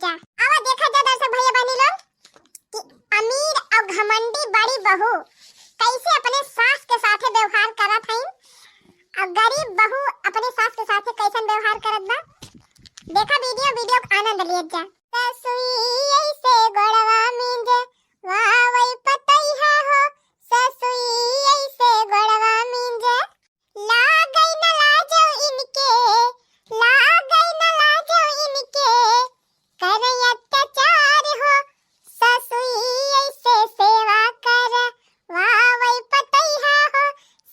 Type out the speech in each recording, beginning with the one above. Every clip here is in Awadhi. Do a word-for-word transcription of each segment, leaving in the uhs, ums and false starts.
जा। आवा देखा जा दर्शक भैया बहनी लोग कि अमीर और घमंडी बड़ी बहू कैसे अपने सास के साथे व्यवहार करत हईन और गरीब बहू अपने सास के साथे कैसन व्यवहार करत बा। देखा वीडियो, वीडियो का आनंद लियत जा। ससुई ऐसे गोड़वा मींजे, वाह वही पतैया हो, ससुई ऐसे गोड़वा मींजे, लागै न लाजो इनके, लागै न लाजो इनके, करै अत्याचार हो, ससुई ऐसे सेवा कर, वाह वही पतैया हो,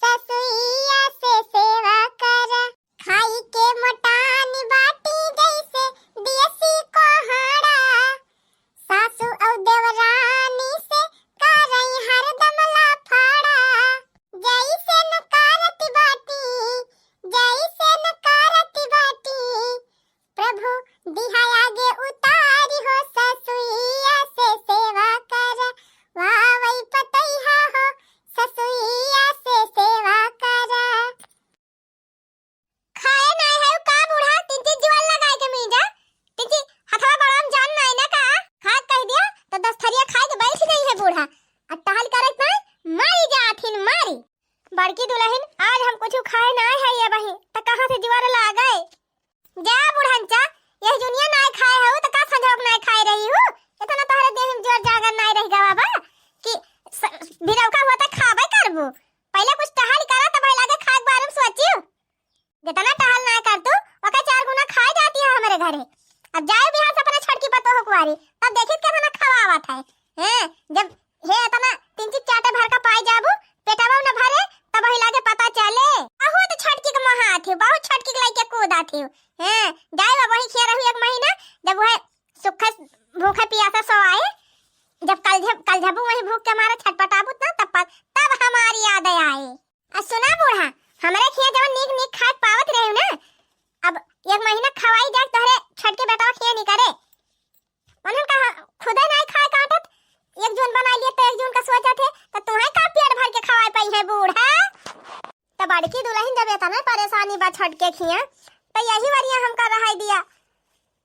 ससुइया से सेवा कर। खाई के मोटान बाटी जैसे देसी कोहाड़ा, सासू और देवरानी से करई हरदम लाफाड़ा। जैसे न करत बाटी, जैसे न करत बाटी, प्रभु दिहा आगे उतारी हो, ससुइया से सेवा कर, वाह वही पतैया हो, ससुइया से सेवा कर। खाए नाय है का बूढ़ा, तिनची जुआल लगाए के मीजा, तिनची हथवा गोड़वा में जान नाय ना का? खा कह दिया तो दस थरिया खाए के बैठ गई है बूढ़ा। अब टहल करत नाय, मारी जाथिन मारी। बड़की दुलहिन, आज हम कुछ खाए नाय है ये बही, त कहाँ से जुआर लागे? जा बुढ़नचा, यह जुनिया नाय खाए हऊ त का संझोक नाय खाए रही हू? इतना तोहरे देह में जोर जागर नाय रह गवा बा कि स-, भिरौका हुआ त खाबे करबू। पहले कुछ टहल करा तब लागे खाए के बारे में सोचियो। जितना टहल ना कर तू, ओकर चार गुना खाए जाती है हमारे घरे। अब जाए बिहान से अपने छोटकी पतोह कुआरी, तब देखी कितना खवावत है। हैं, जब हे इतना तीन चीज चाटे भर का पाए जाबू, पेटवा न भरे, तब वही लागे पता चले। बहुत छोटकी के महा आथी, बहुत छोटकी के लइके कूद आथी। हैं, जाए बा वही खिया रहू एक महीना, जब वह सुखे भूखे पियासे सो आए, जब कल झब-, कल झबू वही भूख के मारे छटपटाबू ना, तब प-, तब हमारी याद आए। आ सुना बूढ़ा, हमरे खिया जवन नीक नीक खाए पावत रहे ना, अब एक महीना खवाई जाए तोहरे छोटके बेटवा खिया नहीं करे। उन्हन का खुदे नहीं खाए काटत, एक जून बनाई लिए तो एक जून का सोचत है, तो तुहे का पेट भर के खवाए पाई है बूढ़ा? तो बड़की दुलहिन जब इतना परेशानी बा छोटके खिया, तो यही वरिया हमका रहाई दिया।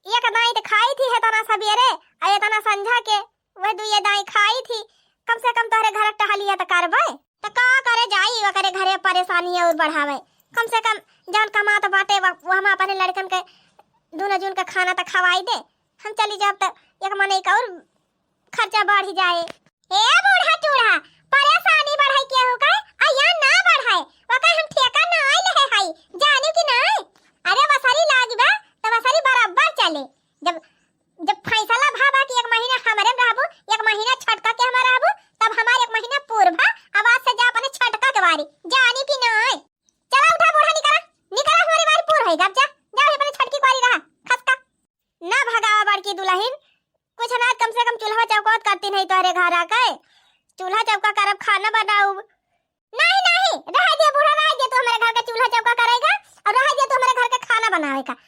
एक दाई तो खाई थी इतना सबेरे, और इतना संझा के वह दुइये दाई खाई थी, कम से कम तोहरे घर टहलिया त करबे। त का करे जाई, ओकरे घरे परेशानी और बढ़ावे। कम से कम जौन कमात बाटे, वह, वह हम अपने लड़कन के दोनों जून के खाना त खवाई दे। हम चली जाब त एक मने एक और खर्चा बढ़ जाए। ए बूढ़ा टूढ़ा, परेशानी बढ़ाई के हो का? आ या ना बढ़ाए, ओकर हम ठेका ना आए ले है, जाने की ना? अरे वसरी लागी बा, त वसरी बराबर चले। जब जब फैसला भा बा कि एक महीना हमरे में रहबू, एक महीना छोटका के हमार रहबू, तब हमार एक महीना पूर भा, अब आज से जा अपने छोटका के बारी, जानी कि नाय? चला उठा बूढ़ा, निकला, निकला, हमारे बारी पूर है, अब जा, जा अपने छोटकी बारी रहा, खसका। ना भगावा बड़की दुलहिन, कुछ ना, कम से कम चूल्हा चौका करती नहीं तोहरे घर आके, चूल्हा चौका करब, खाना बनाऊ, नहीं, नहीं, रहे दिया बूढ़ा, रहे दिया, तू हमारे घर का चूल्हा चौका करेगा और रहे दिया तू हमारे घर का खाना बनावेगा।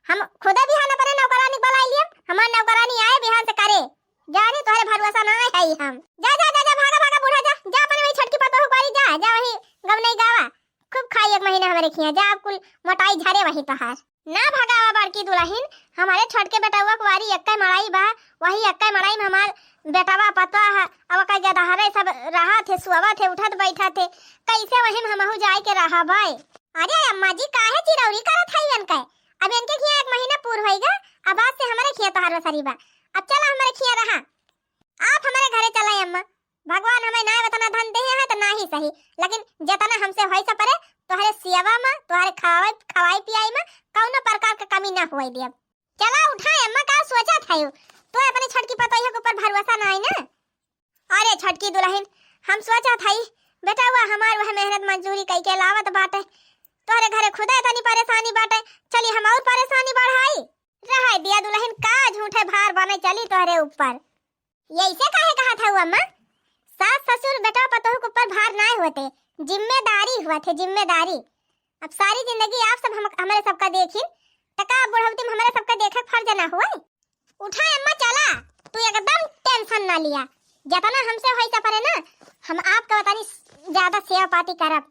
हम खुदे बिहान अपने नौकरानी बुलाई लिया, हमार नौकरानी आए बिहान से करे। जानी तोहरे भरोसा ना है ही हम। जा, जा, जा, जा, भागा, भागा बूढ़ा, जा, जा अपने वही छोटकी पतोह बारी जा, जा वही गवनई गावा, खूब खाई एक महीना हमारे खिया, जा अब कुल मोटाई झरे वही तोहार। ना भगावा बड़की दुलहिन, हमारे छोटके बेटवा कुआरी एक्के मड़ाई बा, वही एक्के मड़ाई में हमार बेटवा पतवा है, अब ओकर गदहरे सब रहत है, सुअवत है, उठत बैठत है, कैसे वही में हमहू जाए के रहबै? अरे अम्मा जी, काहे चिरौरी करत है इनके? अब इनके खिया एक महीना पूर होइगा, अब आज से हमारे खिया तोहार वसरी बा। अब चला हमारे खिया रहा, आप हमारे घरे चला अम्मा। भगवान हमें ना उतना धन देहे हैं तो ना ही सही, लेकिन जितना हमसे होई सपरे तोहरे सेवा में, तोहरे खवाई, खवाई पियाई में कौनो प्रकार के कमी ना होई दियब। चला उठा अम्मा, का सोचत है तू? अपने छोटकी पतोहिया के ऊपर भरोसा ना है ना? अरे छोटकी दुलहिन, हम सोचत है बेटवा हमार वह मेहनत मजदूरी कई के लावत बाटे, तोहरे घरे खुदे तनी परेशानी बाटे, चली हम और परेशानी बढ़ाई? रहे दिया दुलहिन, का झूठे भार बने चली तोहरे ऊपर। ये ऐसे काहे कहत हऊ अम्मा? सास ससुर बेटा पतोह के ऊपर भार नाय होते, जिम्मेदारी हुआ थे, जिम्मेदारी। अब सारी जिंदगी आप सब हम, हमरे सबका देखिन, त का बुढ़ौती में हमरे सबका देखे के फर्ज ना हुए? उठा अम्मा चला, तू एकदम tension ना लिया, जितना हमसे होई सपरे ना, हम आपका बतानी ज्यादा सेवा पाती करब।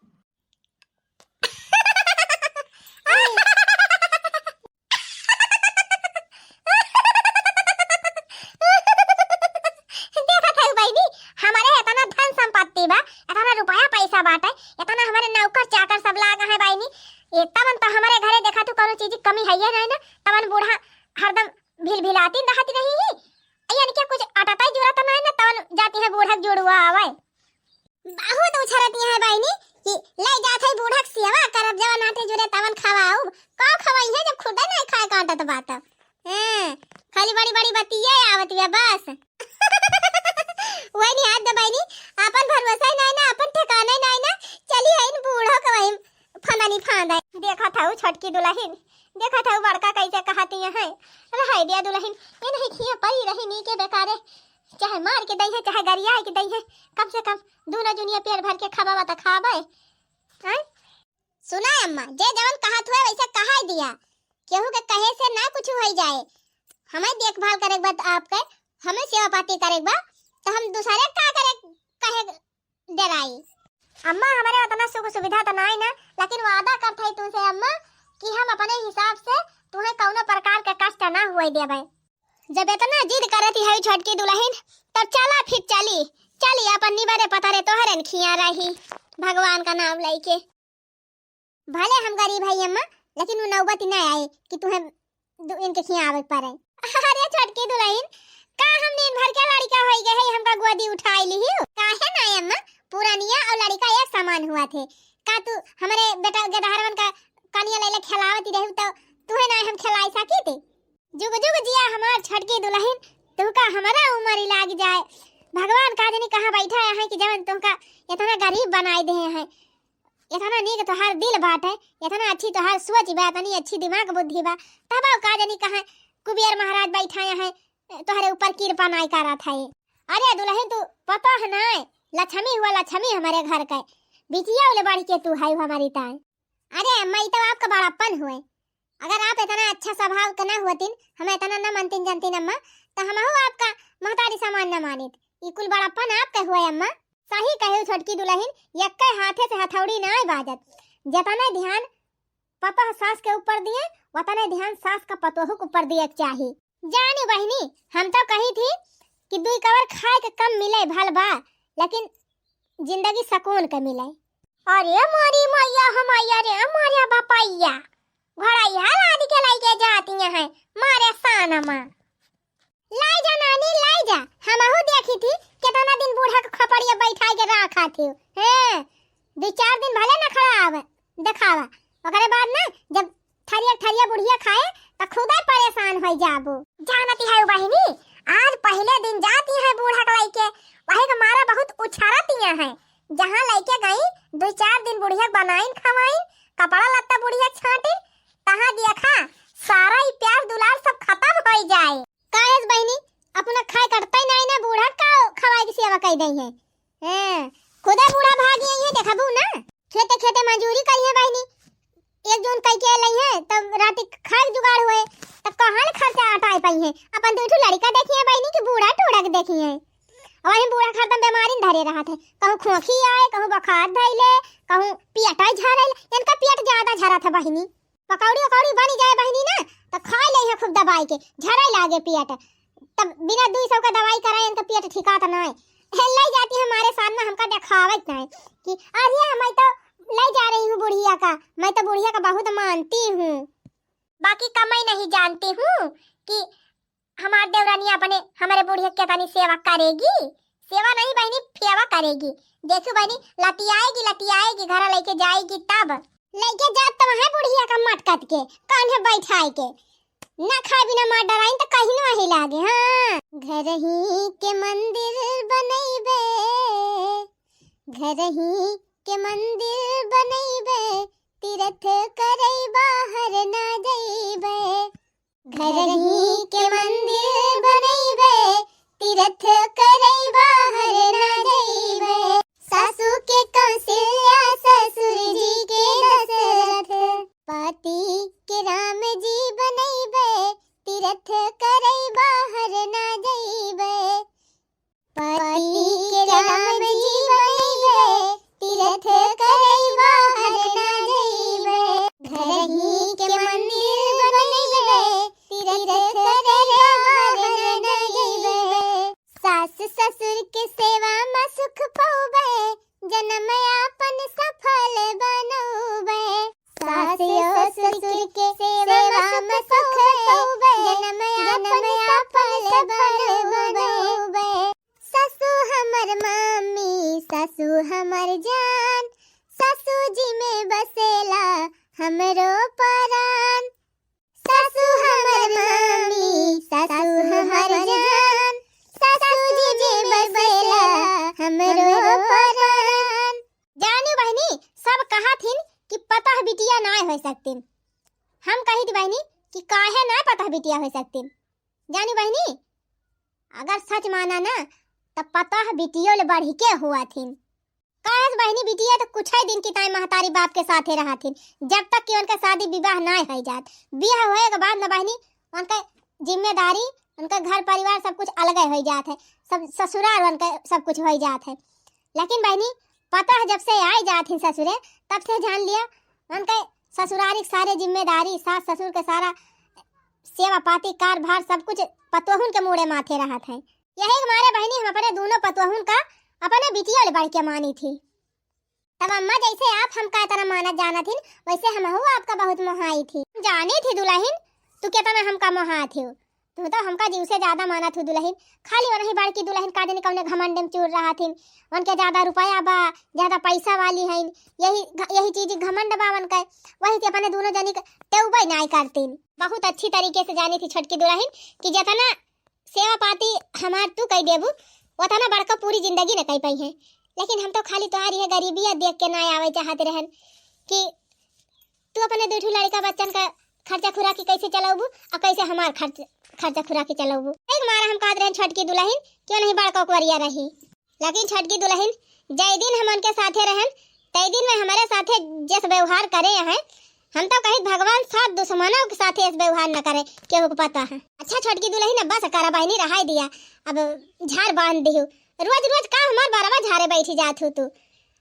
पूछ रहती है बहिनी कि ले जात है बूढ़ा के सेवा करब, जवन आटे जुरे तवन खवाऊ। का खवाई है जब खुदे नहीं खाए काटत बात? हैं, खाली बड़ी बड़ी बतिये आवत बा बस। वही नहीं हाथ दबाई नी, अपन भरोसा ही नहीं ना, अपन ठिकाना ही नहीं ना। चली है इन बूढ़ों के वही फंदनी फांदा। देखा था उ छोटकी दुलहिन, देखा था उ बड़का कैसे कहती है। अरे हाय दिया दुलहिन, ये नहीं खिया परी रही नी के बेकारे, चाहे मार के दई है, चाहे गरिया के दई है, कम से कम दूनो जुनिया पेट भर के खाबा त खाबे। हैं? सुना अम्मा, जे जवन कहत हुए वैसे कहा ही दिया, केहू के कहे से ना कुछ हो जाए। हमें देखभाल करे के बा आपके, हमें सेवा पाती करे के बा, तो हम दूसरे का करे कहे डराई। अम्मा, हमारे उतना सुख सुविधा तो नाई ना, लेकिन वादा करत हई तुमसे अम्मा कि हम अपने हिसाब से तुम्हें कौनो प्रकार के कष्ट ना हुए देबे। जब इतना जिद करत हई छोटकी दुलहिन, तब चला फिर चली, चली अपन निबरे पतरे तोहरे न खिया रही, भगवान का नाम लइके। भले हम गरीब हई अम्मा, लेकिन वो नौबत ही ना आए कि तुम्हें दु-, इनके खिया आवे के पड़े। अरे छोटकी दुलहिन, का हम दिन भर के लड़का होई गए है, हमका गोदी उठाई लिही? काहे ना अम्मा, पुरानिया और लड़का एक समान हुआ थे। का तू हमारे बेटा गेदहरवन का कनिया ले ले खेलावती रही तो तुहे ना हम खेलाई सकी थे? जुग जुग जिया हमार छोटकी दुलहिन, तुमका हमारा उम्र ही लाग जाए। भगवान का जनी कहाँ बैठा है कि जवन तुमका इतना गरीब बनाए दे हैं। इतना नीक तोहार दिल बाटे, इतना अच्छी तोहार सोच बा, इतनी अच्छी दिमाग बुद्धि बा, तब का जनी कहाँ कुबेर महाराज बैठाए हैं तोहरे ऊपर कृपा नाई करत है। अरे दुलहिन, तू पता है ना, लक्ष्मी हुआ लक्ष्मी हमारे घर के, बिटिया उले बढ़ के तू है हमारी ताई। अरे अम्मा, ई तो आपका बड़प्पन हुए, अगर आप इतना अच्छा स्वभाव के ना होतिन, हमें इतना ना मानतिन जानतिन अम्मा, तो हमहू आपका महतारी समान ना मानित। ई कुल बड़प्पन आपके हुए अम्मा। सही कहे छोटकी दुलहिन, यक्के हाथे से हथौड़ी ना बाजत। जतने ध्यान पतोह सास के ऊपर दिए, वतने ध्यान सास का पतोह के ऊपर दिए के चाही। जानी बहिनी, हम तो कही थी कि दुई कवर खाए के कम मिले भल बा, लेकिन जिंदगी सकून के मिले। अरे मोरी मैया हो मैया रे, मोरे बपैया, घोड़ैया लाद के लइके जाती हैं मारे सानमा। लाई जा नानी, लाई जा, हमहू देखी थी कितना दिन बूढ़ा के खपड़िया बैठाई के राखा थी। हैं, दो चार दिन भले न खड़ा आवे, देखावा, ओकरे बाद ना जब थरिया थरिया बुढ़िया खाए त खुदे परेशान हो जाबू। जानती है बहिनी, आज पहले दिन जाती है बूढ़ा के लइके, वही के मारा बहुत उछारती हैं। जहाँ लइके गई, दो चार दिन बुढ़िया बनाइन खवाइन, कपड़ा लत्ता बुढ़िया छाटिन, तहाँ देखा सारा ई प्यार दुलार सब खत्म हो जाए। काहे से बहिनी, अपना खाए कटता ही नहीं ना, बूढ़ा का खवाए की सेवा कर दई है। हैं, खुदे बूढ़ा भागी आई है, देखबू ना। खेते खेते मजूरी करी है बहिनी, एक जून कई के लई है, तब राती खाए के जुगाड़ हुए, तब कहाँ ले खर्चा अटाए पाई है। अपन दू ठो लड़का देखी है बहिनी कि बूढ़ा टूढ़ा के देखी है। अब वही बूढ़ा हरदम बीमारी में धरे रहत है, कहूँ खोखी आए, कहूँ बुखार धइले, कहूँ पियटा झरल, इनका पियट ज्यादा झरत है बहिनी। पकौड़ी उकौड़ी बनी जाए बहिनी ना, तो खाए ले हैं खूब दबाई के, झरे लागे पेट। तब बिना दुई सौ का दवाई कराए इनका पेट ठिकात ना है। लई जाती है हमारे साथ में, हमका देखावत ना है कि अरे मैं तो लई जा रही हूँ बुढ़िया का, मैं तो बुढ़िया का बहुत मानती हूँ। बाकी का मैं नहीं जानती हूँ कि हमार देवरानी अपने हमारे बुढ़िया के तनी सेवा करेगी, सेवा नहीं बहिनी, फेवा करेगी। देखू बहिनी, लतियाएगी, लतियाएगी, घर लेके जाएगी तब। लेके जात तो वहाँ बुढ़िया का मटकत के, कान्हे बैठाए के। ना खाए बिना मार डराइन तो कहीं ना ही लागे, हाँ। घर ही के मंदिर बनैबे, घर ही के मंदिर बनैबे, तीरथ करई बाहर ना जइबे। घर ही के मंदिर बनैबे, तीरथ करई बाहर ना जइबे। सासू के कौशल्या, ससुर जी के दशरथ, पति के राम जी बनैबे, तीरथ करई बाहर ना जइबे। पति के राम जी बनैबे, तीरथ करई बाहर ना जइबे। घर ही के मंदिर बनैबे, तीरथ करई बाहर ना जइबे। सास ससुर के सेवा में सुख पौबे, जन्म आपन सफल बनौबे। सास ससुर के सेवा में सुख पौबे, जन्म आपन सफल बनौबे। सासू हमर मामी, सासू हमर जा होइ सकतिन। हम कहित बहिनी कि काहे नाहीं पतोह बिटिया होइ सकतिन। जानी बहिनी, अगर सच माना ना, त पतोह बिटियो ले बढ़ि के होवत हीं। काहे से बहिनी, बिटिया त कुछ ही दिन की ताई महतारी बाप के साथे रहत हीं, जब तक कि उनका शादी विवाह नाहीं होइ जात। बियाह होए के बाद ना बहिनी, उनका जिम्मेदारी, उनका घर परिवार सब कुछ अलगे होइ जात है, सब ससुराल उनका सब कुछ होइ जात है। लेकिन बहिनी, पतोह जब से आइ जात हीं ससुरे, तब से जान लिया, उनके ससुरारी के सारे जिम्मेदारी, सास ससुर के सारा सेवा पाती, कारभार, सब कुछ पतोहुन के मूड़े माथे रहत है। यही के मारे बहिनी, हम अपने दूनों पतोहुन का अपने बिटिया ले बढ़ि के मानित ही। तब अम्मा, जैसे आप हमका इतना मानत जानत हीं, वैसे हमहू आपका बहुत मोहाइत ही। जानित ही दुलहिन, तू केतना हमका मोहात ही। तू तो हमका जीव से ज्यादा मानत हू दुलहिन। खाली उनही बड़की दुलहिन का जानी कौने घमंड में चूर रहत हीं। उनके ज्यादा रुपया बा, ज्यादा पैसा वाली हईन, यही घ-, यही चीज घमंड बा उनके, वही से अपने दूनों जनी के टेउबे नाहीं करतीन। बहुत अच्छी तरीके से जानित ही छोटकी दुलहिन कि जेतना सेवा पाती हमार तू कइ देबू, ओतना बड़का पूरी जिंदगी न कइ पइहें। लेकिन हम तो खाली तोहार यह गरीबिया देख के नाहीं आवइ चाहत रहन कि तू अपने दुइ ठो लड़िका बच्चन का खर्चा खुराकी कैसे चलउबू अउर कैसे हमार खर्च, खर्चा खुराकी चलउबू। एक मारा हम कहत रहन छोटकी दुलहिन, क्यों नहीं बड़का कुंवरिया रही। लेकिन छोटकी दुलहिन, जय दिन हम उनके साथे रहन, तय दिन में हमरे साथे जस व्यवहार करे हैं, हम तो कहित भगवान सात दुश्मनों के साथे अस व्यवहार न करे, केहू के पता है। अच्छा छोटकी दुलहिन, अब बस करा बहिनी, रहाई दिया, अब झार बांध दिहू। रोज रोज का हमार बरवा झारे बैठी जात हू तू?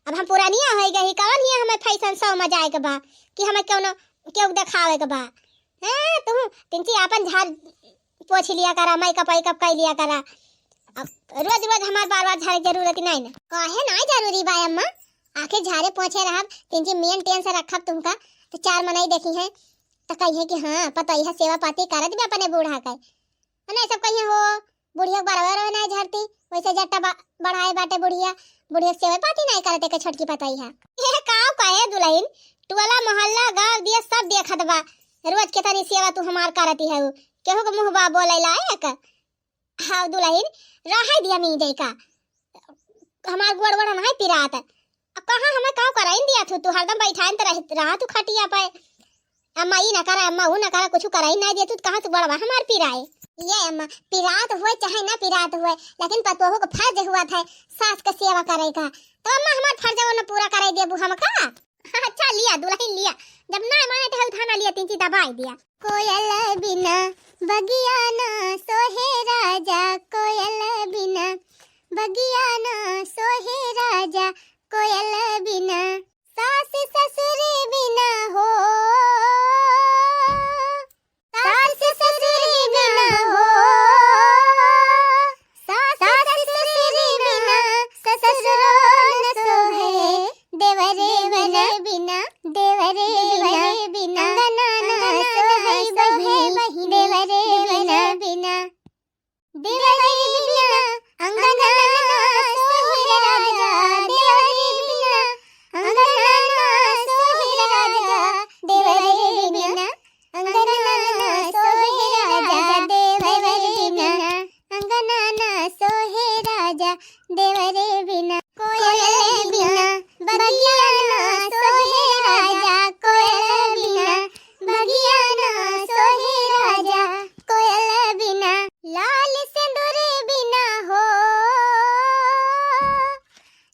अब हम पुरानिया होइ गई, कवन हिया हमें फैशन शो में जाए के बा कि हमें कौनो केहू देखावे के बा? हैं, तू तिनची आपन झार पोछ लिया करा, मेकअप वेकअप कइ लिया करा। अब रोज रोज हमार बार बार झारे के जरूरत नाहीं ना। काहे नाहीं जरूरी बा अम्मा? आखिर झारे पोछे रहब, तिनची मेंटेन से रखब तुमका, तो चार मनई देखिहैं, तो कहिहैं कि हाँ, पतोहिया सेवा पाती करत बा अपने बूढ़ा के। है ना, सब कहिहैं हो, बुढ़िया के बरवा रहे नाहीं झारती, वैसे जट्टा बा-, बढ़ाए बाटे बुढ़िया, बुढ़िया के सेवा पाती नाहीं करत एके छोटकी पतोहिया। ये काव कहे दुलहिन, टोला मोहल्ला गाँव दिया सब देखत बा, रोज के तनी सेवा तू हमार करती है, केहू के मुँह बा बोले लायक। हाँ दुलहिन, रहाई दिया मी जइका, हमार गोड़ वोड़ नाहीं पिरात। अब कहाँ हमें काव कराइन दिया थू, तू हरदम बैठाइन त रह, रहा तू खटिया पे। अम्मा ई ना करा, अम्मा ऊ ना करा, कुछ कराइन नाहीं दिया थू, त कहाँ से गोड़वा हमार पिराए? ये अम्मा, पिरात हुए चाहे ना पिरात हुए, लेकिन पतोहू का फर्ज हुआ था सास का सेवा करे का, तो अम्मा हमार फर्ज वो ना पूरा करे देबू हमका? अच्छा लिया दुलहिन लिया, जब ना माने तो उठाना लिया, तिनची दबाई दिया। कोयल बिना बगिया ना सोहे राजा, कोयल बिना बगिया ना सोहे राजा, कोयल बिना। सास ससुर बिना हो, सास ससुर बिना हो, सास ससुर बिना ससुरो न सोहे, देवरे बिना, देवरे बिना, अंगना ना सोहे बहिनी, देवरे बिना, बिना। देवरे बिना अंगना ना सोहे राजा, देवरे बिना अंगना ना सोहे राजा, देवरे बिना अंगना ना सोहे राजा, देवरे बिना अंगना ना सोहे राजा, देवरे बिना। कोयल बिना बगिया ना सोहे राजा, कोयल बिना बगिया ना सोहे राजा, कोयल बिना। लाल सिंदूर बिना हो,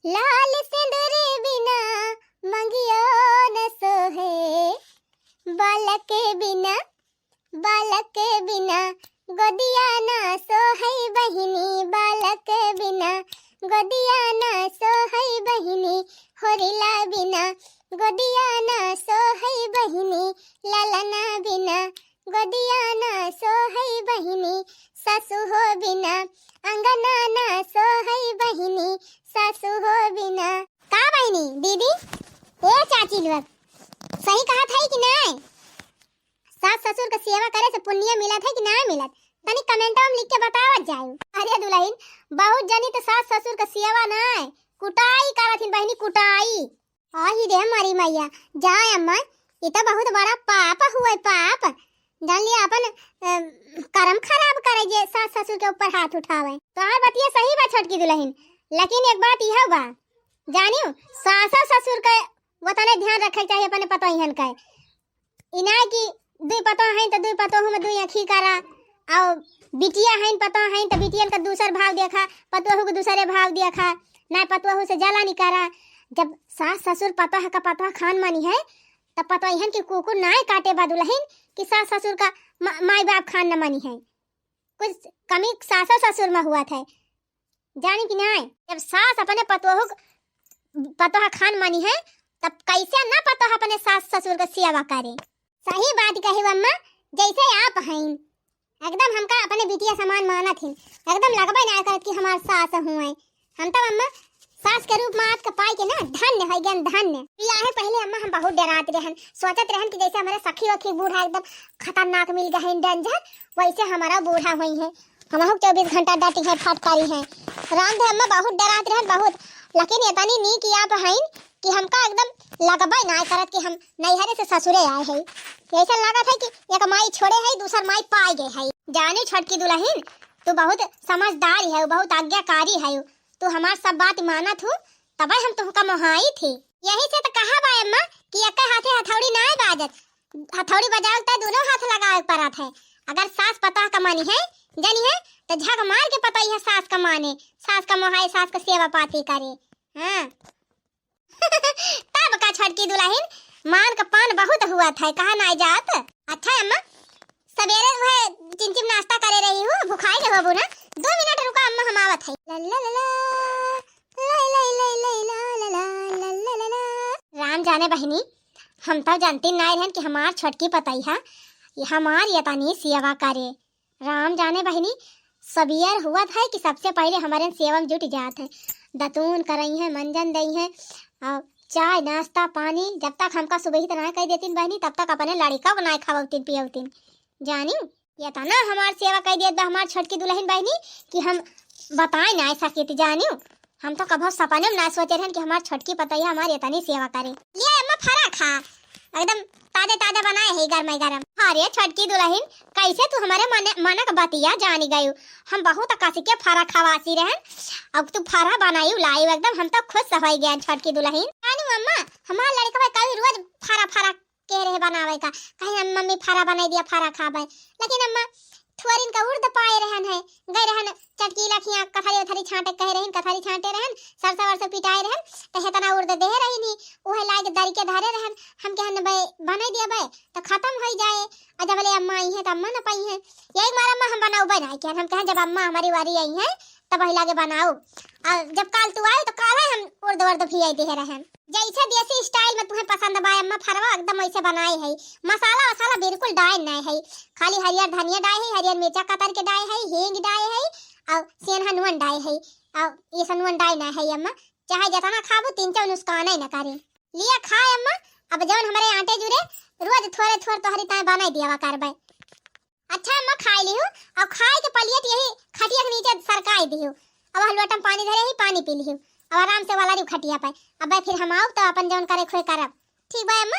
लाल सिंदूर बिना मंगियो न सोहे। बालक बिना, बालक बिना गोदिया ना सोहे बहिनी, बालक बिना गोदिया ना सोहे बहिनी, होरिला बिना गोदिया ना सोहे बहिनी, ललना बिना गोदिया ना सोहे बहिनी, सासू हो बिना अंगना ना सोहे बहिनी, सासू हो बिना। का बहिनी, दीदी, ए चाची लोग, सही कहत है कि नाहीं? सास ससुर का सेवा करे से पुण्य मिलत है कि नाहीं मिलत? तनी comment में लिख के बतावत जाए। अरे दुलहिन, बहुत जनी तो सास ससुर का सेवा नाहीं, कुटाई करत हिन बहिनी, कुटाई। आही रे हमारी मैया, जाए अम्मा, ई तो बहुत बड़ा पाप हुए, पाप। जान लिया अपन, अ, करम खराब करे जे सास ससुर के ऊपर हाथ उठावे। तोहार बतिया सही बा छोटकी दुलहिन, लेकिन एक बात इहो बा, जानियो, सास ससुर के वतने ध्यान रखे के चाहिए अपने पतोहियन के। ई ना कि दुई पतोह हइन त दुई पतोह में दुई अँखी करा, अउ बिटिया हइन पतोह हइन त बिटियन का दूसर भाव देखा, पतोहू के दूसरे भाव देखा, ना पतोहू से जलानी करा। जब सास ससुर पतोह का पतोह खान मानी है, तब पतोहन के कुकुर नाय काटे बा दुलहिन कि सास ससुर का मा-, माई बाप खान न मानी है। कुछ कमी सासो ससुर में हुआ था, जानी कि नाय? जब सास अपने पतोहू क-, पतोह खान मानी है, तब कैसे ना पतोह अपने सास ससुर का सेवा करे? सही बात कही अम्मा, जैसे आप हईन, एकदम हमका अपने बिटिया समान मानत हिन, एकदम लगबे ना करत कि हमार सास हुए। हम तो अम्मा सास के रूप में आपके पाई के ना धन्य है गन धन्य। बियाहे पहले अम्मा हम बहुत डरात रहन, सोचत रहन कि जैसे हमारे सखी वखी बूढ़ा एकदम खतरनाक मिल गए हैं, danger, वैसे हमारा बूढ़ा हुई है। हमहू चउबीस घंटा डटी है, फटकारी है। राम दे अम्मा बहुत डरात रहन बहुत, लेकिन इतनी नीक आप हईन कि हमका एकदम लगबे ना करत कि हम नैहरे से ससुरे आए है। ऐसा लागत है कि एक माई छोड़े है, दूसर माई पाए गए है। जानी छोटकी दुलहिन, तू बहुत समझदार है, बहुत आज्ञाकारी है, तू हमार सब बात मानत हूँ, तबे हम तुहका मोहाई थी। यही से तो कहा बा अम्मा कि एक हाथे हथौड़ी ना बाजत, हथौड़ी बजावे त दोनों हाथ लगावे के पड़त है। अगर सास पतोह का मानी है, जानी है, तो झक मार के पतोहिया सास का माने, सास का मोहाए, सास का सेवा पाती करे। हाँ। तब का छोटकी दुलहिन, मान का पान बहुत हुआ था, कहा ना जात। अच्छा अम्मा, सवेरे वह चिमचिम नाश्ता करे रही हूँ, भुखाई के होबू ना, दो मिनट रुका अम्मा, हम आवत है। ला ला ला ला, ला ला ला ला ला ला ला ला ला। राम जाने बहिनी, हम तो जानती नाय रहन कि हमार छोटकी पतोहिया, ये हमार ये तनी सेवा करे। राम जाने बहिनी, सबियर हुआ था कि सबसे पहले हमारे सेवा में जुट जात है, दतून करई है, मंजन दई है, और चाय नाश्ता पानी जब तक हमका सुबह ही तना कह देतीन बहिनी, तब तक अपने लड़का को ना खवावतीन पियवतीन। जानी, ये तना हमार सेवा कह देत बा हमार छोटकी दुलहिन बहिनी कि हम बताए ना सकित। जानी, हम तो कभो सपने में ना सोचे रहन कि हमार छोटकी पतोहिया हमार इतनी सेवा करे। ले अम्मा फरा खा, एकदम ताजे ताजा बनाए है गरम गरम। अरे छोटकी दुलहिन, कैसे तू हमारे मने, मनक बतिया जानी गयू। हम बहुत कस के फरा खवासी रहन, अब तू फरा बनाई लाई, एकदम हम तो खुश हो गए छोटकी दुलहिन। जानी अम्मा, हमार लड़का कभी रोज फरा फरा के रहे बनावे का, कहीं हम मम्मी फरा बनाई दिया, फरा खाबे। लेकिन अम्मा थोरिन का उर्द पाए रहन है, गए रहन चटकीला खिया कथरी उथरी छांटे कहे रहन, कथरी छांटे रहन, सरसों वरसों पिटाए रहन, तो हेतना उर्द दे रही नी, उहे लाग दरी के धरे रहन। हम कहन बे बनाई दिया बे, तो खत्म हो जाए, और जब ले अम्मा आई है तो अम्मा न पाई है, यही मारा अम्मा हम बनाऊ बे नहीं कहन। हम कहन जब अम्मा हमारी वारी आई है तब वही लागे बनाऊ, और जब काल तू आए तो काल है हम उर्द वर्द भियाई दे रहन। जैसे देसी style में तुम्हें पसंद बा अम्मा फरवा, एकदम वैसे बनाए है। मसाला वसाला बिल्कुल डाए नहीं है, खाली हरियर धनिया डाए है, हरियर मिर्चा कतर के डाए है, हींग डाए है, और सेंधा नून डाए है, और ये सब नून डाए नहीं है अम्मा। चाहे जितना खाबू, तीन चार नुकसान ही न करे। लिया खाए अम्मा, अब जौन हमारे आटे जुरे रोज थोड़े थोड़े तोहरी ताए बनाई दिया करबे। अच्छा अम्मा, खाई लिहू, और खाए के पलियट यही खटिया के नीचे सरकाई दिहू। अब हलवटम पानी धरे ही, पानी पी लिहू, अब आराम से वाला रिहू खटिया पे। अब फिर हम आऊ तो अपन जौन करे खोए करब। ठीक बा अम्मा,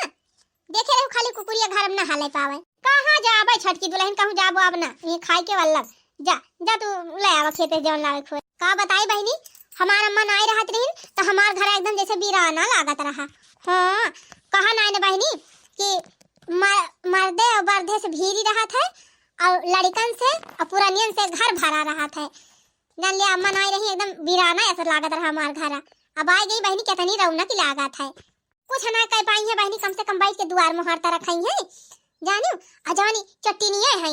देखे रहू खाली कुकुरिया घर में ना हाले पावे। कहाँ जाबे छोटकी दुलहिन, कहूँ जाबो अब ना, ये खाए के वल्लभ। जा, जा तू ले आवा खेते जौन लावे खोए। का बताई बहिनी, हमार अम्मा नाई रहत रहिन, तो हमार घर एकदम जैसे वीराना लागत रहा। हाँ, कहा नाई न बहिनी कि मर-, मर्दे और बर्दे से भीरी रहत है, और लड़िकन से और पुरनियन से घर भरा रहत है। जान लिया, अम्मा नाई रही, एकदम वीराना ऐसा लागत रहा हमार घर। अब आ गई बहिनी, कितनी रौनक लागत है। कुछ ना कह पाई है बहिनी, कम से कम बैठ के दुआर मुहार तो रखई है, जानियो, आ जवानी चट्टी नहीं है।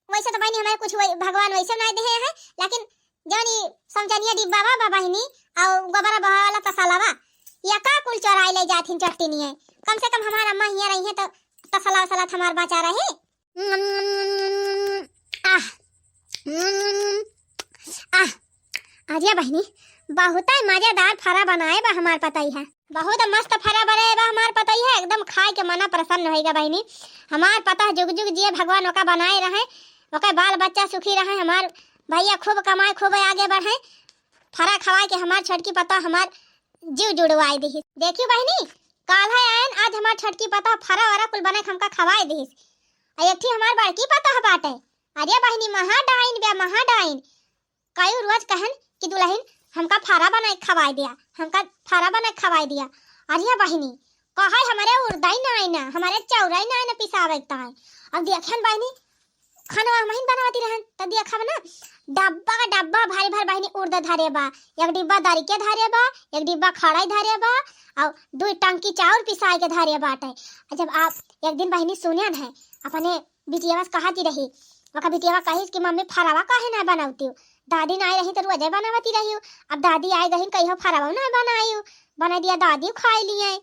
वैसे तो बहिनी हमारे कुछ वही भगवान वैसे ना दे हैं, लेकिन जौन ई समझनिया डिब्बा बा, बा बहिनी, और गोबरा बहावे वाला तसला बा, या का कुल चोराई ले जात हिन चट्टिनिए। कम से कम हमार अम्मा हियाँ रही हैं तो तसला वसला तो हमार बचा रहे। आह, आह, अरे बहिनी, बहुत ही मजेदार फरा बनाए बा हमार पतई है। बहुत मस्त फरा बनाए बा हमार पतई है, एकदम खाए के मना प्रसन्न होइगा बहिनी। हमार पतोह जुग जुग जिए, भगवान ओका बनाए रहे, ओके बाल बच्चा सुखी रहे, हमार भैया खूब कमाए, खूब आगे बढ़े। फरा खवाए के हमार छोटकी पतोह हमार जीव जुड़वाए दिहिस। देखियो बहिनी, काल है आयन, आज हमार छोटकी पतोह फरा वरा कुल बना के हमका खवाए दिहिस। आ एक ठी हमार बड़की पतोह बाटे, अरे बहिनी, महा डाइन बे, महा डाइन। कई रोज कहन कि दुलहिन हमका फरा बनाए खवाए दिया, हमका फरा बनाए खवाए दिया। अरे बहिनी, कहे हमरे उरदई नाई ना, हमरे चौरई नाई ना पिसावे के ताई। अब देखेन बहिनी, खाना हमहिन बनावती रहन, त देखब ना, डब्बा का डब्बा भारी भारी बहिनी उरद धरे बा, एक डिब्बा दरी के धरे बा, एक डिब्बा खड़ाई धरे बा, और दुई टंकी चाउर पिसाए के धरे बाटे। आ जब आप एक दिन बहिनी सुनेन है, अपने बिटियावा से कहती रही, ओका बिटियावा कहिस कि मम्मी फरवा काहे ना बनौती हो? दादी नाई रही त रोजे बनावती रही हो, अब दादी आए गहिन कहियो फरवा ना बनाई हो, बना दिया दादी खाए लिए।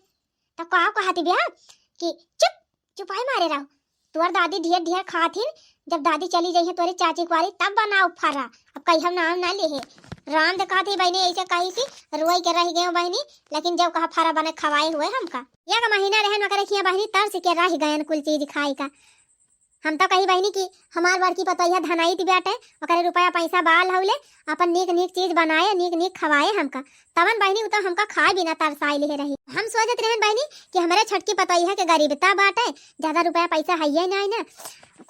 त का कहती बिया कि चुप, चुपाई मारे रहो, तोर दादी ढेर ढेर खाथिन, जब दादी चली जइहे तोरे चाची कुआरी तब बनाओ फरा। अब कहियो नाम ना लेहे। राम दे कहती बहिनी ऐसे कही थी, रोई के रह गए बहिनी, लेकिन जब कहा फरा बने खवाए हुए हमका। एक महीना रहन ओकरे खिया बहिनी, तरस के रह गयन कुल चीज खाए का। हम तो कही बहिनी कि हमार बड़की पतोहिया धनाइत बाटे, ओकरे रुपया पैसा बाल हौले, अपन नीक नीक चीज बनाए, नीक नीक खवाए हमका। तवन बहिनी उ तो हमका खाए बिना तरसाए लिहे रही। हम सोचत रहन बहिनी कि हमरे छोटकी पतोहिया के गरीबता बाटे, ज्यादा रुपया पैसा हइये नाई ना,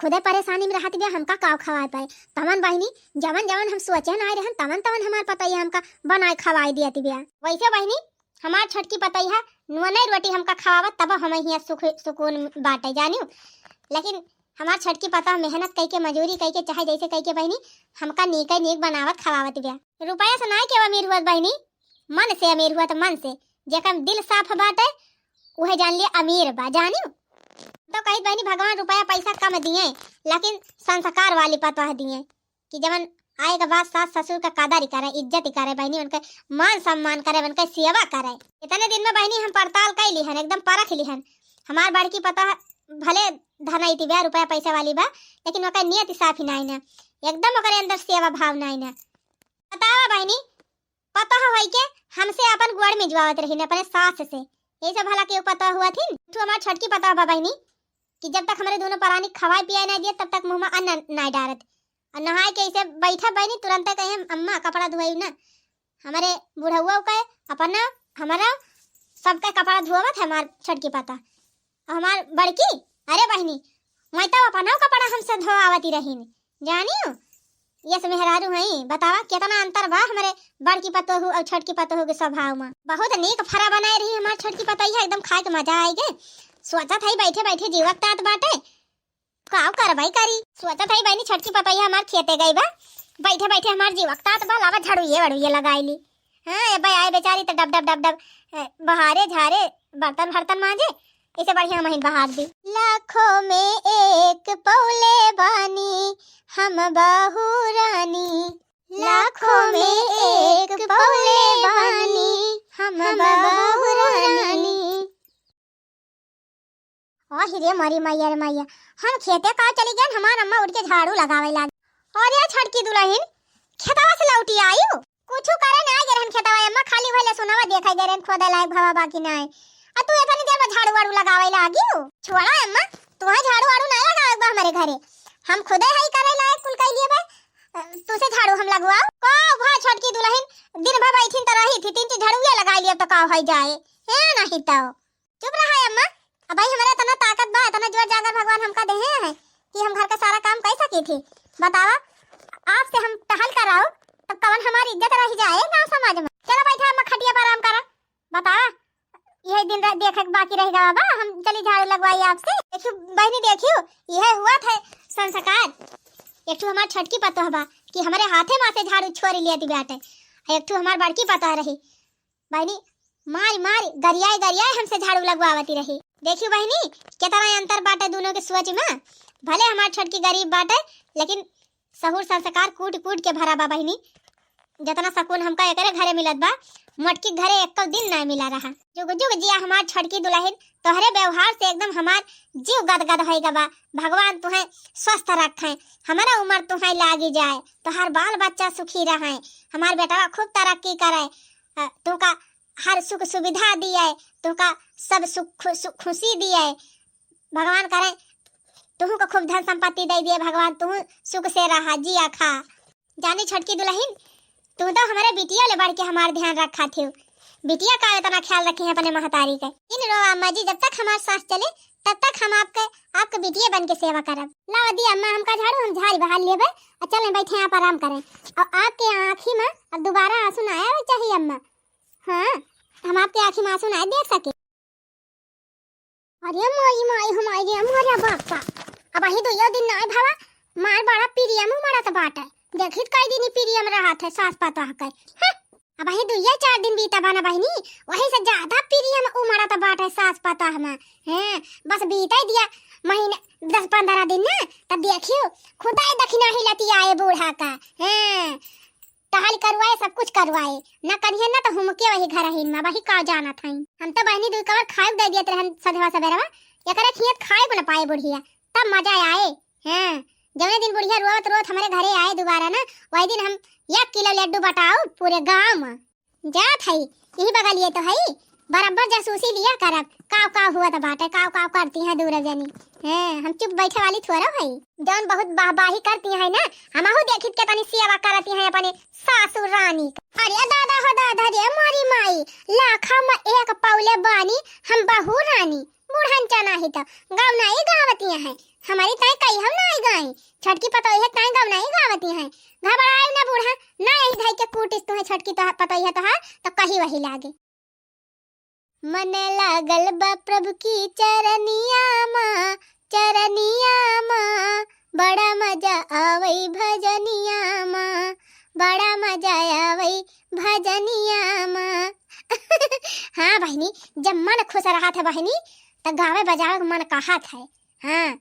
खुदे परेशानी में रहत बिया, हमका काव खवाए पाए। तवन बहिनी जवन जवन हम सोचे नाई रहन, तवन तवन हमार पतोहिया हमका बनाए खवाए दियत बिया। वैसे बहिनी हमार छोटकी पतोहिया नुआ नहीं रोटी हमका खवावत, तब हम हियाँ सुख सुकून बाटे जानियो। लेकिन हमार छोटकी पतोह मेहनत कइके, मजूरी कइके, चाहे जैसे कइके बहिनी, हमका नीके नीक बनावत खवावत बिया। रुपया से नाई केहू अमीर हुअत बहिनी, मन से अमीर हुअत, मन से। जेकर दिल साफ बाटे, उहे जान लिए अमीर बा, जानियो। तो कहित बहिनी, भगवान रुपया पैसा कम दिए, लेकिन संस्कार वाली पतोह दिए। कि जवन आए के बाद सास ससुर का कदर ही करे, इज्जत ही करे बहिनी, उनके मान सम्मान करे, उनके सेवा करे। इतने दिन में बहिनी हम पड़ताल कई लिहन, एकदम परख लिहन। हमार बड़की पतोह भले धनाइत बिया, रुपया पैसा वाली बा, लेकिन ओकर नियत साफ ही नाई ना, एकदम ओकरे अंदर सेवा भाव नाई ना। बतावा बहिनी, पतोह होई के हमसे अपन गोड़ मिजवावत रही न अपने सास से। ऐसे भला केहू पतोह हुआ थी? तू हमार छोटकी पतोह बा बहिनी, कि जब तक हमरे दोनों परानी खवाए पियाए ना दिए, तब तक मुँह में अन्न नाई डारत। और नहाए के ऐसे बैठा बहिनी, तुरंते कहे, "अम्मा, कपड़ा धोआई ना।" हमरे बुढ़उआ के, अपना, हमरा, सबके कपड़ा धोवत है हमार छोटकी पतोह। और हमार बड़की, अरे बहिनी, मैं तो अपना कपड़ा हमसे धोआवती रहीन, जानियो। यस मेहरारू हई, बतावा केतना अंतर बा हमरे बड़की पतोहू और छोटकी पतोहू के स्वभाव में। बहुत नीक फरा बनाए रही हमार छोटकी पतोहिया, एकदम खाए के मजा आई गे। सोचत हई बैठे बैठे जीवक तात बाटे, का करवाई करी। सोचत हई बहिनी छोटकी पतोहिया हमार खेते गई बा, बैठे बैठे हमार जीवक तात बा, लावा झाड़ुए वड़ुए लगाई ली। हाँ, ए भाई आए बेचारी तो डब डब डब डब, ए, बहारे झारे, बर्तन बर्तन मांजे, इसे बढ़िया महीन बहार दी। लाखों में एक पौले बानी हम बहू रानी, लाखों में एक पौले बानी हम बहू रानी। ओहि रे मरी मैया रे मैया, हम खेते का चली गए, हमार अम्मा उठ के झाड़ू लगावे लागी। अरे छोटकी दुलहिन, खेतवा से लौटी आयु? कुछु करे ना गए रहन खेतवा अम्मा, खाली भले सुनावा देखे गए रहन, खोदे लायक भवा बाकी ना है। आ तू इतनी देर में झाड़ू वाड़ू लगावे लागिउ? छोड़ा अम्मा, तुम्हें झाड़ू वाड़ू ना लगावे बा हमारे घरे। हम खुदे हई करे लायक कुल कई लिए बा। अ, तुसे झाड़ू हम लगवाओ? का भा छोटकी दुलहिन, दिन भर बैठिन त रही थी, तीन चीज झाड़ू ये लगाई लिया तो का होई जाए? हे नहीं तो। चुप रहा अम्मा। अब भाई हमारे इतना ताकत बा, इतना जोर जागर भगवान हमका देहे हैं कि हम घर का सारा काम कर सकी थी। बतावा, आपसे हम टहल कर आओ, तब कवन हमारी इज्जत रह जाए गाँव समाज में। चलो बैठा अम्मा खटिया पर आराम करा। बतावा, यही दिन रह, देखे के बाकी रह गवा बा, हम चली झाड़ू लगवाई आपसे। देखियो बहिनी, देखियो, यह हुआ था संस्कार। एक ठो हमार छोटकी पतोह बा कि हमरे हाथे मा से झाड़ू छोड़ लिया दी बाटे। एक ठो हमार बड़की पतोह रही, बहिनी, मारी मारी, गरियाई गरियाई हमसे झाड़ू लगवावती रही। देखियो बहिनी, केतना अंतर बाटे दोनों के सोच में। भले हमार छोटकी गरीब बाटे, लेकिन सहूर संस्कार कूट कूट के भरा बा बहिनी। जतना सकून हमका एकरे घरे मिलत बा, मोटकी घरे एको दिन ना मिला रहा। जुग जुग जिया हमार छोटकी दुलहिन, तोहरे व्यवहार से एकदम हमार जीव गदगद होई गवा। भगवान तुहें स्वस्थ रखें, हमारा उम्र तुहें लागी जाए, तोहार बाल बच्चा सुखी रहें, हमार बेटवा खूब तरक्की करे, अ, तुहका हर सुख सुविधा दिए, तुहका सब सुख, खु-, सु-, खुशी दिए। भगवान करे तुहू को खूब धन संपत्ति दे दिए भगवान, तुहू सुख से रहा, जिया खा। जानी छोटकी दुलहिन, तू तो हमरे बिटिया ले बढ़ के हमार ध्यान रखा थे। बिटिया का इतना ख्याल रखे हैं अपने महतारी के। इन रो अम्मा जी, जब तक हमार सांस चले, तब तक हम आपके, आपके बिटिया बन के सेवा करब। लावा दी अम्मा, हमका झाड़ू, हम झाड़ी बहार लेबे, और चलें बैठे आप आराम करें। और आपके आँखी में अब दोबारा आंसू ना आवे चाहिए अम्मा। हाँ, हम आपके आँखी में आंसू ना देख सके। अरे माई, माई, हमारे मोरे बापा, अबहीं दुइयो दिन नाय भवा, मार बड़ा पिरियम उमड़त बाटे। देखित कई दिन पिरियम रहत है सास पतोह के। हं, अबहीं दुइये चार दिन बीता बा ना बहिनी, वही से ज्यादा पिरियम उमड़त बाटे सास पतोह में। हैं, बस बीते दिया महीने दस पन्द्रह दिन ना, तब देखियो खुदाई दखिना ही लतियाए बूढ़ा का। हैं, टहल करवाए, सब कुछ करवाए, ना करिहे ना तो हुमके वही घर ही में, वही का जानत हई। हम तो बहिनी दुई कवर खाए दे दियत रहन सधवा सबेरवा, एकरे खियत खाए को न पाए बुढ़िया, तब मजा आए। हाँ, जवने दिन बुढ़िया रोवत रोवत हमरे घरे आए दोबारा ना, वही दिन हम एक किलो लड्डू बटाओ पूरे गांव में। जात हई, यही बगलिए तो हई, बराबर जासूसी लिया करब, काव काव हुआ तो बाटे, काव काव करती हैं दूर जनी। हाँ, हम चुप बैठे वाली थोड़ा हई, जौन बहुत बाहबाही करती हैं ना, हमहू देखित के तनी सेवा करती हैं अपने सासू रानी का। अरे दादा हो दादा रे मोरी माई, लाखा में एक पौले बानी हम बहू रानी। बूढ़न चना ही तो गवनाई गावतिया है, हमारी ताई कई हम नाई गाई, छोटकी पतोहिया ताई गवनाई गावतिया है। घबराए ना बूढ़ा, ना यही धाई के कूटिस तुहे छोटकी तो पतोहिया तोहार तो कही वही लागे। मन लागल बा प्रभु की चरनिया मा, चरनिया मा, बड़ा मजा आवई भजनिया मा, बड़ा मजा आवई भजनिया मा। हाँ बहिनी, जब मन खुश रहत है बहिनी, त गावे बजावे के मन कहत है। हाँ,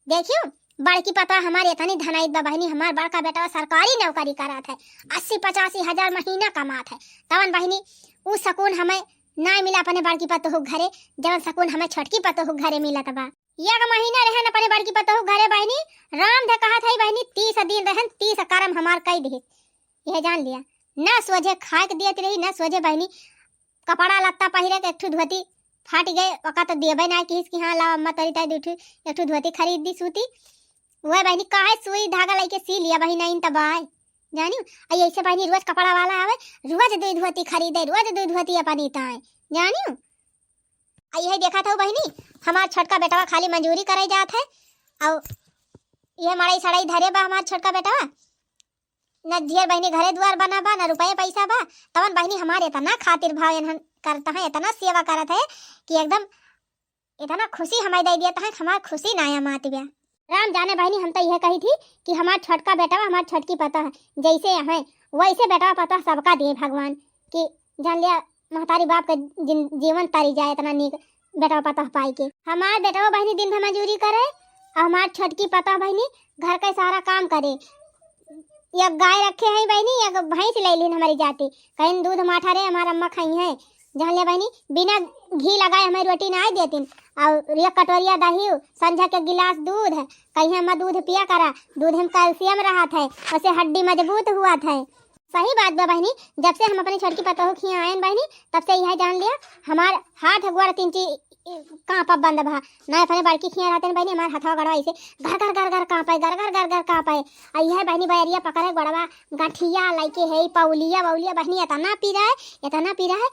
देखियो, बड़की पतोह हमार एतनी धनाइत बा बहिनी, हमार बड़का बेटवा सरकारी नौकरी करत है, अस्सी पचासी हजार महीना कमात है। तवन बहिनी, उ सकून हमें नाय मिला अपने बड़की पतोह घरे, जवन सकून हमें छोटकी पतोह घरे मिलत बा। एक महीना रहन अपने बड़की पतोह घरे बहिनी, राम धे कहत है बहिनी, तीस दिन रहन, तीस करम हमार कई दिहित। यह जान लिया, ना सोझे खाए के दियत रही, ना सोझे बहिनी कपड़ा लत्ता पहिरे के, एक ठो धोती फाट गए, ओका तो देबे ना किहिस कि हाँ, लाओ अम्मा तोरी ताई दू ठो, एक ठो धोती खरीद दी सूती। वह बहिनी काहे सुई धागा लेके सी लिया बहिनी, इन तबाय। जानियो, आ ऐसे बहिनी रोज कपड़ा वाला आवे, रोज दू धोती खरीदे, रोज दू धोती अपनी ताई। जानियो, आ यही देखा था बहिनी, हमार छोटका बेटवा खाली मजूरी करे जात है, और ये मड़ई सड़ई धरे बा हमार छोटका बेटवा। न ढेर बहिनी घरे दुआर बना बा, न रुपये पैसा बा, तवन बहिनी हमार इतना खातिर भाव इन्हन करता है, इतना सेवा करत है कि एकदम इतना खुशी हमें दे दिया, तहें हमार खुशी ना आया मात बा। राम जाने बहिनी, हम तो यह कही थी कि हमार छोटका बेटवा, हमार छोटकी पतोह जैसे हैं, वैसे बेटवा पतोह सबका दिए भगवान, कि जान लिया महतारी बाप के जिन-, जीवन तारी जाए, इतना नीक बेटवा पतोह पाई के। हमार बेटवा बहिनी दिन भर मजूरी करे, और हमार छोटकी पतोह बहिनी घर के सारा काम करे। एक गाय रखे हैं बहिनी, एक भैंस ले लीन हमारी जाती, कहीं दूध माठा रे हमार अम्मा खाई है। जान ले बहिनी, बिना घी लगाए हमें रोटी ना देतीन। और एक कटोरिया दही, संझा के गिलास दूध, कहीं अम्मा दूध पिया करा, दूध में कैल्शियम रहत है, वैसे हड्डी मजबूत हुआ था। सही बात बा बहिनी, जब से हम अपने छोटकी पतोह खिया आयन बहिनी, तब से यह जान लिया हमार हाथ गोड़ तीन चीज कांपब बंद भा। ना अपने बड़की खिया रहते हैं बहिनी, हमार हथवा गड़वा ऐसे घर घर घर घर कांपे, घर घर घर घर कांपे। आ यह बहिनी बैरिया पकड़े गोड़वा, गठिया लइके है, पौलिया वौलिया बहिनी इतना पीरा है, इतना पीरा है।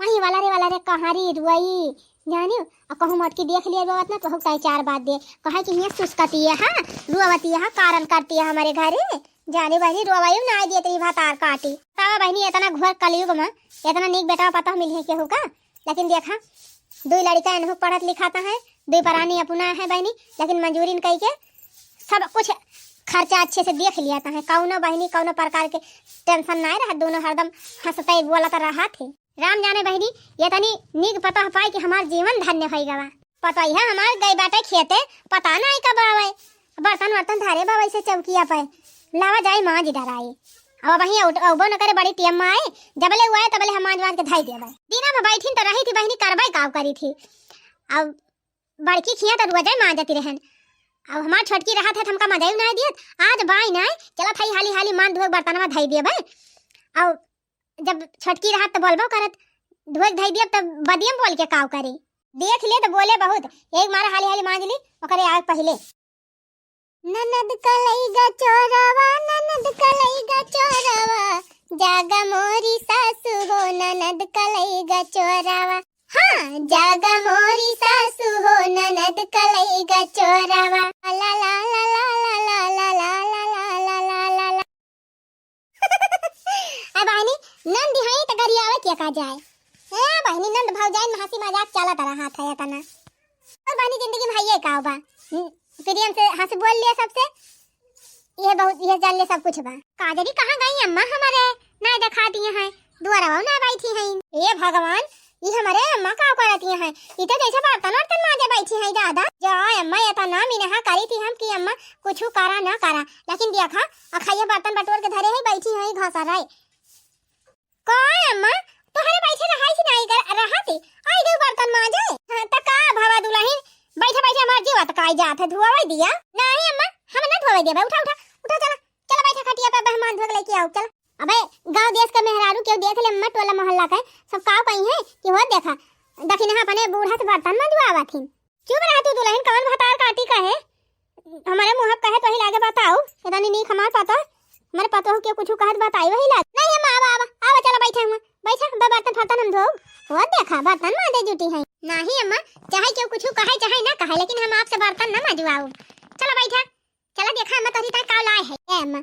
वही वाला रे, वाला रे, कहारी रुआई, जानियो। आ कहूँ मोटकी देख लिया रोवत ना, तो हुक ताई चार बात दे, कहे कि हियाँ सुस्कती है, हाँ, रोवती है, हाँ, कारण करती है हमारे घरे। जाने बहिनी, रोवाई ना दिए तेरी भातार काटी। तब बहिनी, इतना घोर कलयुग में इतना नीक बेटा पता मिली है केहू का? लेकिन देखा, दुई लड़का इनहू पढ़त लिखाता है, दुई परानी अपना है बहिनी, लेकिन मजूरी कई के सब कुछ खर्चा अच्छे से देख लिया है। कौनो बहिनी कौनो प्रकार के टेंशन ना रहा, दोनों हरदम हंसते बोलत रहा थे। राम जाने बहिनी, ये तनी नीक पतोह पाई कि हमार जीवन धन्य होई गवा। पतोहिया हमार गई बाटे खेते, पता नाई कब आवे। बर्तन वर्तन धरे बा वैसे चौकिया पे, लावा जाई मांज डराई। अब वहीं उठ-, अउबो न करे, बड़ी टेम में आए, जबले उ आए तबले हम मांज मांज के धई देबे। दिना में बैठिन तो रही थी बहिनी, करबे काव करी थी। अब बड़की खिया तो रोजे मांजती रहन, अब हमार छोटकी रहत है तो हमका मजा ही ना दियत। आज बाई नाई, चलत हई हाली हाली मान धोए बर्तनवा धई देबे। अब जब छोटकी रहत तो बोलबो करत, धोए धई दियब तब बदियम बोल के काव करी। देख ले तो बोले बहुत, यही मारा हाली हाली मांज ली, ओकरे आवे पहिले। ननद कलई गा चोरवा, ननद कलई गा चोरवा, जागा मोरी सासू हो, ननद कलई गा चोरवा। हाँ, जागा मोरी सासू हो, ननद कलई गा चोरवा। ला ला ला ला। ए बहिनी, नंद हई त गरियावे के का जाए। ए बहिनी, नंद भौजाइन में हंसी मजाक चलत रहा था इतना। और बहनी जिंदगी में है ये का बा? हम्म, प्रेम से हंस बोल लिया सबसे, ये बहुत, ये जान ले सब कुछ बा। काजरी कहाँ गई अम्मा हमारे, ना दिखाती हैं, दुआरवा ना बैठी हैं। ए भगवान, ये हमारे अम्मा का करती हैं? ये तो जैसे बर्तन वर्तन मांजे बैठी हैं दादा। जा अम्मा, ये तो ना मिनहा करी थी हम कि अम्मा कुछ करा ना करा, लेकिन देखा, अखैया बर्तन बटोर के धरे है, बैठी है घासा रहे। का अम्मा, तोहरे बैठे रहाई थी नाई कर, रहा थी, आई दो बर्तन मांजे। हाँ, त का भवा दुलहिन, बैठे बैठे हमार जीवा त काई जात है, धुआवे दिया। नहीं अम्मा, हम ना धोवे देबे, उठा, उठा, उठा, चला, चला बैठा खटिया पे, मेहमान धोके लेके आओ, चला। अबे, गांव देश का मेहरारू केहू देख ले अम्मा, टोला मोहल्ला के सब काव कही है कि हो देखा, दखिनहा अपने बूढ़ा से बर्तन मंजवावा थी। चुप रह तू दुलहिन, कवन भतार काटी कहे? हमारे मुँह पे कहे तोही लागे बताओ, इतनी नीक हमार पतोह, हमारे पतोह के कुछ कहत बताई वही लाग। नहीं अम्मा, आवा, आवा, आवा, चला बैठा हुआ, बैठा, बे बर्तन फर्तन हम धो। वो देखा, बर्तन मांजे जुटी है। नहीं अम्मा, चाहे केहू कुछ कहे, चाहे ना कहे, लेकिन हम आपसे बर्तन ना मंजवाओ। चला बैठा, चला देखा अम्मा तोहरी ताई का लाए है। ए अम्मा,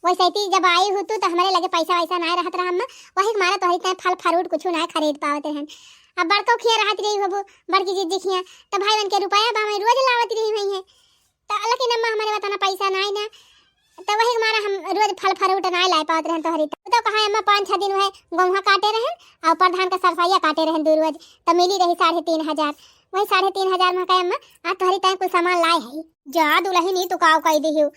वैसे ती जब आई हो तू तो हमारे लगे पैसा वैसा ना रहत रहा अम्मा, वही मारे तोहरी ताई फल फ्रूट कुछ ना खरीद पावत रहन। अब बड़को खिया रहत रही होबू, बड़की जिज्जी खिया, तो भाई बन के रुपया बा मैं रोज लावत रही हुई है। तो लेकिन अम्मा हमारे बताना पैसा ना है ना, तो वही मारा हम रोज फल फ्रूट ना लाई पावत रहन तोहरी ताई। तो कहा अम्मा पाँच छह दिन वह गेहूं काटे रहन और प्रधान का सरसैया काटे रहन दो रोज, तो मिली रही साढ़े तीन हजार। वही साढ़े तीन हजार में कहे अम्मा, आज तोहरी ताई कुछ सामान लाए है। जा दुलहिन, ई तू काव कई दिहिउ।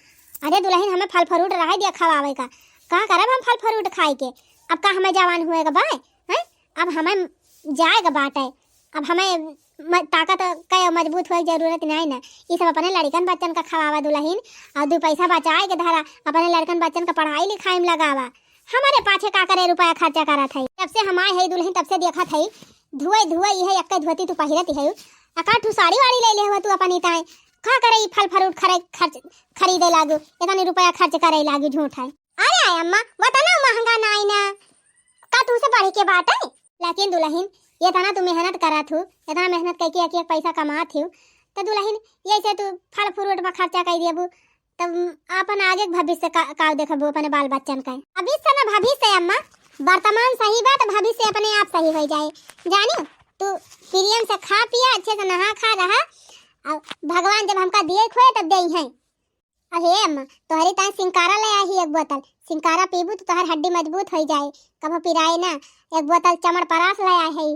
अरे दुलहिन, हमें फल फ्रूट रहे दिया खवावे का, का करब हम फल फ्रूट खाए के? अब का हमें जवान हुए का बाय, हैं? अब हमें जाए का बाटे, अब हमें म-, ताकत के मजबूत होए के जरूरत नहीं ना। ई सब अपने लड़कन बच्चन का खवावा दुलहिन, और दो पैसा बचाए के धरा, अपने लड़कन बच्चन का पढ़ाई लिखाई में लगावा। हमारे पाछे का करे रुपया खर्चा करत है? जब से हम आए है दुलहिन, तब से देखत है धुए धुए यह एक धोती तू पहिरत है, एकाठू साड़ी वाड़ी ले ले हुआ तू अपनी ताई। का करे ई फल फ्रूट खरे-, खर्च, खरीदे लागू, इतनी रुपया खर्च करे लागू, झूठ है। अरे आय अम्मा, वतना महंगा नाई ना, का तू से बढ़ के बाटे? लेकिन दुलहिन, ये तना तू मेहनत करत हू, इतना मेहनत करके एक एक पैसा कमात हू, तो दुलहिन, ये से तू फल फ्रूट पर खर्चा कर देबू, तब अपन आगे के भविष्य का, का देखबू अपने बाल बच्चन का। अभी से ना भविष्य अम्मा, वर्तमान सही बा तो भविष्य अपने आप सही हो जाए। जानियो, तू प्रेम से खा पिया, अच्छे से नहा खा रहा, और भगवान जब हमका दिए खोए तब दे हैं। अहे अम्मा, तोहरे ताई सिंकारा ले आई एक बोतल। सिंकारा पीबू तो तोहर हड्डी मजबूत होई जाए, कभो पिराए ना। एक बोतल चमन परास ले आई है।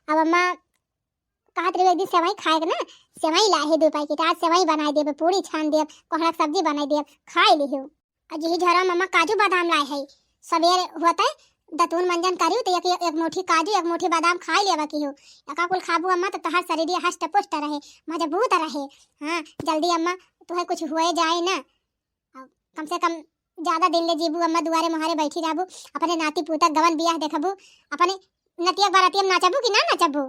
अब अम्मा कहत रही एक दिन सेवई खाए के ना, सेवई ला है दो पैकेट, आज सेवई बनाई देब, पूरी छान देब, कोहड़ा के सब्जी बनाई देब, खाए लिहो। और यही झरा में अम्मा काजू बादाम लाए है, सवेरे होते दतून मंजन करियो तो एक, एक मुट्ठी काजू, एक मुट्ठी बादाम खाए लेवा की हो। एका कुल खाबू अम्मा तो तोहर शरीर हष्ट पुष्ट रहे, मजबूत रहे। हाँ, जल्दी अम्मा तुहे कुछ हुए जाए ना। अब कम से कम ज्यादा दिन ले जीबू अम्मा, दुआरे मुहारे बैठी रहबू, अपने नाती पूता गवन बियाह देखबू, अपने नतिया बारातिया में नाचबू कि ना नाचबू?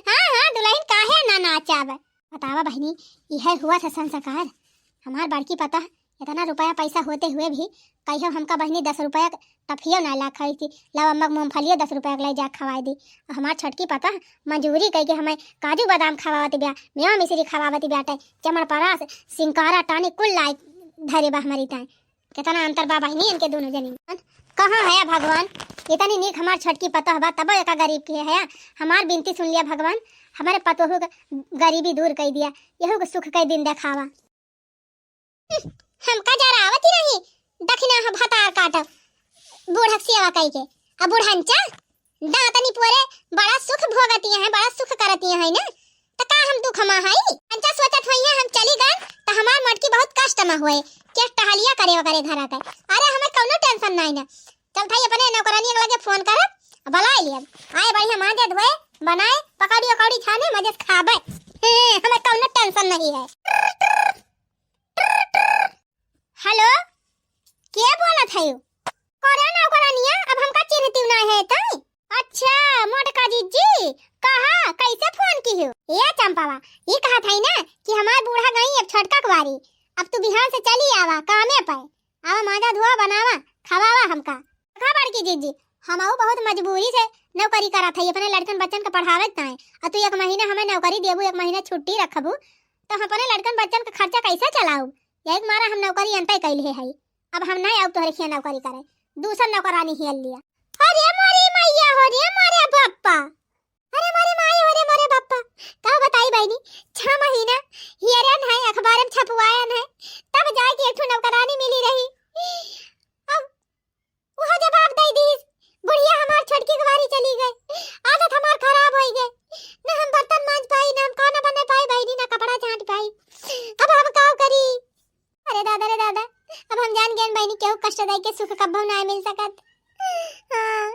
हाँ, हाँ, दुलहिन काहे ना नाचब? बतावा बहिनी, इहे हुआ था संस्कार। हमार बड़की पतोह इतना रुपया पैसा होते हुए भी कहियो हमका बहिनी दस रुपया के टफियो ना ला खाई थी। लाओ अम्मा के मूंगफलियो दस रुपया के ले जा खवाए दी। और हमार छोटकी पतोह मजूरी कई के हमें काजू बादाम खवावत बिया, मेवा मिश्री खवावत बिया, चमन परास, सिंकारा, टानी कुल लाई धरे बा हमारी ताई। कितना अंतर बा बहिनी इनके दोनों जनी में। कहाँ है भगवान? इतनी नीक हमार छोटकी पतोह बा, तबो एका गरीब के है। हमार बिनती सुन लिया भगवान, हमारे पतोहू के गरीबी दूर कर दिया, यहू के सुख के दिन देखावा। हमका जरावत ही नहीं, दखिनहा भतार काटब, बूढ़क सेवा कई के। अब बूढ़ंचा, दांतनी पोरे बड़ा सुख भोगतिया हैं, बड़ा सुख करतिया हैं ना, त का हम दुख मा हई? अंचा सोचत होई है हम चली गन त हमार मटकी बहुत कष्ट मा होए, के टहलिया करे ओकरे घरा के। अरे हमें कौनो टेंशन नहीं ना, चल थाई अपने नौकरानी के लगे फोन करब, बुलाए लियब, आए बढ़िया मांजे धोए, बनाए पकौड़ी उकौड़ी छाने मजे से खाबे। हे, हमें कौनो टेंशन नहीं है। हेलो, के बोलत है? करे नौकरानिया, अब हमका चिन्हती ना है तई? अच्छा, मोटका जिज्जी, कहा, कैसे फोन की हो? ए चंपावा, ई कहत है ना कि हमार बूढ़ा गई अब छोटका कुवारी, अब तू बिहान से चली आवा कामे पे, आवा मांजा धोआ बनावा, खवावा हमका। देखा बड़की जिज्जी, हमहू बहुत मजबूरी से नौकरी करत है, अपने लड़कन बच्चन के पढ़ावे के ताई, और तू एक महीना हमें नौकरी देबू, एक महीना छुट्टी रखबू, तो हम अपने लड़कन बच्चन के खर्चा कैसे चलाऊ? यही के मारा हम नौकरी अंतय कैले है। अब हम नहीं आऊ तोहरे खिया नौकरी करे, दूसर नौकरानी हियल लिया। अरे मोरी मैया हो रे मोरे बप्पा, अरे मोरे माई हो रे मोरे बप्पा, का छह महीना हियरन है, अखबार में छपवायन है, तब जाए के एक ठो नौकरानी मिली रही। अब वह जवाब दे दीस, बुढ़िया हमार छोटकी कुंवारी चली गई, आदत हमार खराब होई गई, न हम बर्तन मांज पाई, न हम खाना बना पाई बहिनी, न कपड़ा झांट पाई। अब हम का करी? अरे दादा रे दादा, अब हम जान गए बहिनी, केहू कष्ट दे के सुख कब्बो ना मिल सकत। हाँ।